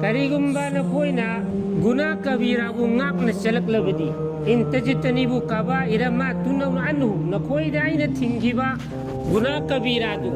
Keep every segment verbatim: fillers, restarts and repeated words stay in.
ꯀꯔꯤꯒꯨꯝꯕ ꯅꯈꯣꯏꯅ ꯒꯨꯅꯥ ꯀꯕꯤꯔꯥꯕꯨ ꯉꯥꯛꯅ ꯆꯠꯂꯛꯂꯕꯗꯤ, "ꯏꯟ ꯇꯖꯤꯇꯅꯤꯕꯨ ꯀꯕꯥꯏꯔ ꯃꯥ ꯇꯨꯅꯧꯅ ꯑꯟꯍꯨ", ꯅꯈꯣꯏꯗ ꯑꯩꯅ ꯊꯤꯡꯈꯤꯕ ꯒꯨꯅꯥ ꯀꯕꯤꯔꯥꯗꯨ,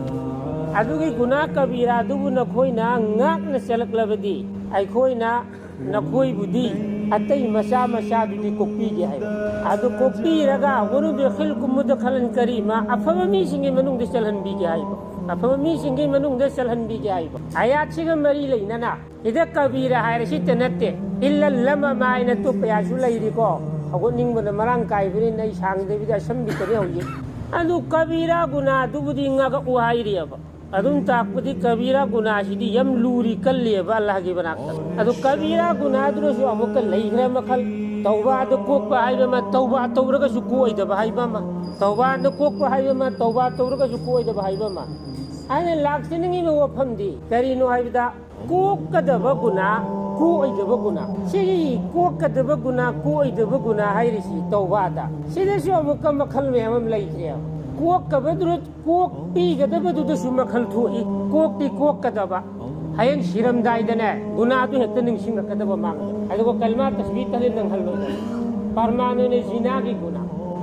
ꯑꯗꯨꯒꯤ ꯒꯨꯅꯥ ꯀꯕꯤꯔꯥꯗꯨꯕꯨ ꯅꯈꯣꯏꯅ ꯉꯥꯛꯅ ꯆꯠꯂꯛꯂꯕꯗꯤ, ꯑꯩꯈꯣꯏꯅ ꯅꯈꯣꯏꯕꯨꯗꯤ ꯑꯇꯩ ꯃꯆꯥ ꯃꯆꯥꯗꯨꯗꯤ ꯀꯣꯛꯄꯤꯒꯦ ꯍꯥꯏꯕ꯫ ꯑꯗꯨ ꯀꯣꯛꯄꯤꯔꯒ "ꯋꯅꯨꯗꯈꯤꯜꯀꯨꯝ ꯃꯨꯗꯈꯂꯟ ꯀꯔꯤꯃ", ꯑꯐꯕ ꯃꯤꯁꯤꯡꯒꯤ ꯃꯅꯨꯡꯗ ꯆꯜꯍꯟꯕꯤꯒꯦ ꯍꯥꯏꯕ꯫ ꯑꯐꯕ ꯃꯤꯁꯤꯡꯒꯤ ꯃꯅꯨꯡꯗ ꯆꯜꯍꯟꯕꯤꯒꯦ ꯍꯥꯏꯕ꯫ ꯑꯌꯥꯠꯁꯤꯒ ꯃꯔꯤ ꯂꯩꯅꯅ ꯁꯤꯗ ꯀꯕꯤꯔꯥ ꯍꯥꯏꯔꯁꯤꯇ ꯅꯠꯇꯦ, ꯏꯜꯂꯜ ꯂꯃꯃ ꯍꯥꯏꯅ ꯑꯇꯣꯞꯄ ꯌꯥꯁꯨ ꯂꯩꯔꯤꯀꯣ꯫ ꯍꯧꯒꯠꯅꯤꯡꯕꯅ ꯃꯔꯥꯡ ꯀꯥꯏꯕꯅꯤꯅ ꯑꯩ ꯁꯥꯡꯗꯕꯤꯗ ꯑꯁꯝꯕꯤꯗꯅꯤ ꯍꯧꯖꯤꯛ꯫ ꯑꯗꯨ ꯀꯕꯤꯔꯥ ꯒꯨꯅꯥꯗꯨꯕꯨꯗꯤ ꯉꯥꯛꯑꯣ ꯍꯥꯏꯔꯤꯑꯕ꯫ ꯑꯗꯨꯝ ꯇꯥꯛꯄꯗꯤ ꯀꯕꯤꯔꯥ ꯒꯨꯅꯥꯁꯤꯗꯤ ꯌꯥꯝ ꯂꯨꯔꯤ, ꯀꯜꯂꯤꯑꯕ ꯑꯜꯂꯥꯍꯒꯤ ꯃꯅꯥꯛꯇ꯫ ꯑꯗꯨ ꯀꯕꯤꯔꯥ ꯒꯨꯅꯥꯗꯨꯅꯁꯨ ꯑꯃꯨꯛꯀ ꯂꯩꯈ꯭ꯔꯦ ꯃꯈꯜ꯫ ꯇꯧꯕꯥꯗ ꯀꯣꯛꯄ ꯍꯥꯏꯕ ꯑꯃ, ꯇꯧꯕꯥ ꯇꯧꯔꯒꯁꯨ ꯀꯣꯛꯑꯣꯏꯗꯕ ꯍꯥꯏꯕ ꯑꯃ꯫ ꯇꯧꯕꯥꯗ ꯀꯣꯛꯄ ꯍꯥꯏꯕ ꯑꯃ, ꯇꯧꯕꯥ ꯇꯧꯔꯒꯁꯨ ꯀꯣꯛꯑꯣꯏꯗꯕ ꯍꯥꯏꯕ ꯑꯃ꯫ ꯑꯩꯅ ꯂꯥꯛꯆꯅꯤꯡꯉꯤꯕ ꯋꯥꯐꯝꯗꯤ ꯀꯔꯤꯅꯣ ꯍꯥꯏꯕꯗ, ꯀꯣꯛꯀꯗꯕ ꯒꯨꯅꯥ, ꯀꯣꯛꯑꯣꯏꯗꯕ ꯒꯨꯅꯥ꯫ ꯁꯤꯒꯤ ꯀꯣꯛꯀꯗꯕ ꯒꯨꯅꯥ, ꯀꯣꯛꯑꯣꯏꯗꯕ ꯒꯨꯅꯥ ꯍꯥꯏꯔꯤꯁꯤ ꯇꯧꯕꯥꯗ꯫ ꯁꯤꯗꯁꯨ ꯑꯃꯨꯛꯀ ꯃꯈꯜ ꯃꯌꯥꯝ ꯑꯃ ꯂꯩꯈ꯭ꯔꯦꯕ꯫ ꯀꯣꯛꯀꯕꯗꯨꯅ, ꯀꯣꯛꯄꯤꯒꯗꯕꯗꯨꯗꯁꯨ ꯃꯈꯜ ꯊꯣꯛꯏ꯫ ꯀꯣꯛꯇꯤ ꯀꯣꯛꯀꯗꯕ꯫ ꯍꯌꯦꯡ ꯁꯤꯔꯝꯗꯥꯏꯗꯅꯦ, ꯒꯨꯅꯥꯗꯨ ꯍꯦꯛꯇ ꯅꯤꯡꯁꯤꯡꯂꯛꯀꯗꯕ ꯃꯥꯡꯗ꯫ ꯑꯗꯨꯒ ꯀꯜꯃꯥ ꯇꯁꯕꯤ ꯇꯍꯂꯤꯜ ꯅꯪꯍꯜꯂꯣꯏꯗꯕ꯫ ꯄꯔꯃꯥꯟ ꯑꯣꯏꯅ ꯖꯤꯅꯥꯒꯤ ꯒꯨꯅꯥ꯫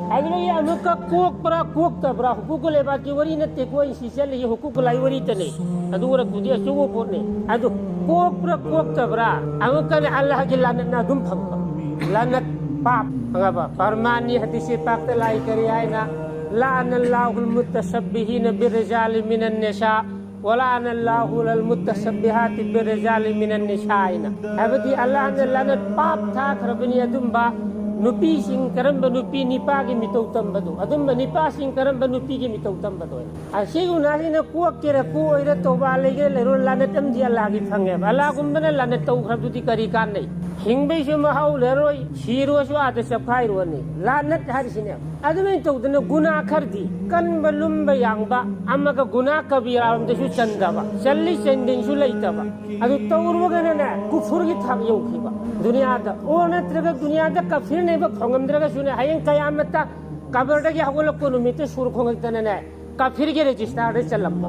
ꯑꯗꯨꯗꯒꯤ ꯑꯃꯨꯛꯀ ꯀꯣꯛꯄ꯭ꯔꯥ ꯀꯣꯛꯇꯕ꯭ꯔꯥ, ꯍꯨꯀꯨꯀꯨꯜ ꯏꯕꯥꯗꯀꯤ ꯋꯥꯔꯤ ꯅꯠꯇꯦꯀꯣ ꯑꯩ ꯁꯤ ꯆꯠꯂꯤꯁꯦ, ꯍꯨꯀꯨꯀꯨꯜ ꯂꯥꯏ ꯋꯥꯔꯤꯇꯅꯦ꯫ ꯑꯗꯨ ꯑꯣꯏꯔꯛꯄꯗꯤ ꯑꯆꯧꯕ ꯄꯣꯠꯅꯦ꯫ ꯑꯗꯨ ꯀꯣꯛꯄ꯭ꯔꯥ ꯀꯣꯛꯇꯕ꯭ꯔꯥ, ꯑꯃꯨꯛꯀꯅꯦ ꯑꯜꯂꯥꯍꯒꯤ ꯂꯥꯅꯠꯅ ꯑꯗꯨꯝ ꯐꯪꯕ꯫ ꯂꯥꯅꯠ ꯄꯥꯞ ꯈꯪꯉꯕ? ꯄꯔꯃꯥꯟꯅꯤ ꯍꯗꯤꯁꯤ ꯄꯥꯛꯇ ꯂꯥꯏ ꯀꯔꯤ ꯍꯥꯏꯅ, "ꯂꯥꯅ ꯑꯜꯂꯥꯍꯨꯜ ꯃꯨꯇꯁꯕꯤꯍꯤꯅ ꯕꯤꯔꯔꯤꯖꯥꯂꯤ ꯃꯤꯅꯟ ꯅꯤꯁꯥ, ꯋꯂꯥꯅ ꯑꯜꯂꯥꯍꯨꯜ ꯃꯨꯇꯁꯕꯤꯍꯥꯇꯤ ꯕꯤꯔꯔꯤꯖꯥꯂꯤ ꯃꯤꯅꯟ ꯅꯤꯁꯥ" ꯍꯥꯏꯅ꯫ ꯍꯥꯏꯕꯗꯤ ꯑꯜꯂꯥꯍꯅ ꯂꯥꯅꯠ ꯄꯥꯞ ꯊꯥꯈ꯭ꯔꯕꯅꯤ ꯑꯗꯨꯝꯕ ꯅꯨꯄꯤꯁꯤꯡ, ꯀꯔꯝꯕ ꯅꯨꯄꯤ ꯅꯤꯄꯥꯒꯤ ꯃꯤꯇꯧ ꯇꯝꯕꯗꯣ, ꯑꯗꯨꯝꯕ ꯅꯤꯄꯥꯁꯤꯡ ꯀꯔꯝꯕ ꯅꯨꯄꯤꯒꯤ ꯃꯤꯇꯧ ꯇꯝꯕꯗꯣ꯫ ꯑꯁꯤꯒꯨꯝꯕꯁꯤꯅ ꯀꯣꯛꯀꯦꯔꯥ ꯀꯣꯛꯑꯣꯏꯔꯥ, ꯇꯧꯕꯥ ꯂꯩꯒꯦꯔꯥ ꯂꯩꯔꯣꯏ, ꯂꯥꯅꯠ ꯑꯃꯗꯤ ꯑꯜꯂꯥꯍꯒꯤ ꯐꯪꯉꯦꯕ꯫ ꯑꯜꯂꯥꯍꯒꯨꯝꯕꯅ ꯂꯥꯅꯠ ꯇꯧꯈ꯭ꯔꯕꯗꯨꯗꯤ ꯀꯔꯤ ꯀꯥꯟꯅꯩ? ꯍꯤꯡꯕꯩꯁꯨ ꯃꯍꯥꯎ ꯂꯩꯔꯣꯏ, ꯁꯤꯔꯣꯁꯨ ꯑꯥꯗ ꯆꯞꯈꯥꯏꯔꯨꯔꯅꯤ꯫ ꯂꯥꯅꯠ ꯍꯥꯏꯔꯤꯁꯤꯅꯦ꯫ ꯑꯗꯨꯃꯥꯏꯅ ꯇꯧꯗꯅ ꯒꯨꯅꯥ ꯈꯔꯗꯤ ꯀꯟꯕ ꯂꯨꯝꯕ ꯌꯥꯡꯕ, ꯑꯃꯒ ꯒꯨꯅꯥ ꯀꯕꯤꯔꯥꯔꯣꯝꯗꯁꯨ ꯆꯟꯗꯕ, ꯆꯜꯂꯤ ꯆꯟꯗꯦꯁꯨ ꯂꯩꯇꯕ, ꯑꯗꯨ ꯇꯧꯔꯨꯔꯒꯅꯅꯦ ꯀꯨꯐꯨꯔꯒꯤ ꯊꯥꯛ ꯌꯧꯈꯤꯕ꯫ ꯗꯨꯅꯤꯌꯥꯗ ꯑꯣꯔ ꯅꯠꯇ꯭ꯔꯒ ꯗꯨꯅꯤꯌꯥꯗ ꯀꯥꯐꯤꯔꯅꯦꯕ ꯐꯪꯉꯝꯗ꯭ꯔꯒꯁꯨꯅꯦ, ꯍꯌꯦꯡ ꯀꯌꯥꯃꯠꯇ ꯀꯕꯔꯗꯒꯤ ꯍꯧꯒꯠꯂꯛꯄ ꯅꯨꯃꯤꯠꯇ ꯁꯨꯔ ꯈꯣꯡꯉꯛꯇꯅꯅꯦ ꯀꯥꯐꯤꯔꯒꯤ ꯔꯦꯖꯤꯁꯇꯥꯔꯗ ꯆꯜꯂꯝꯕ꯫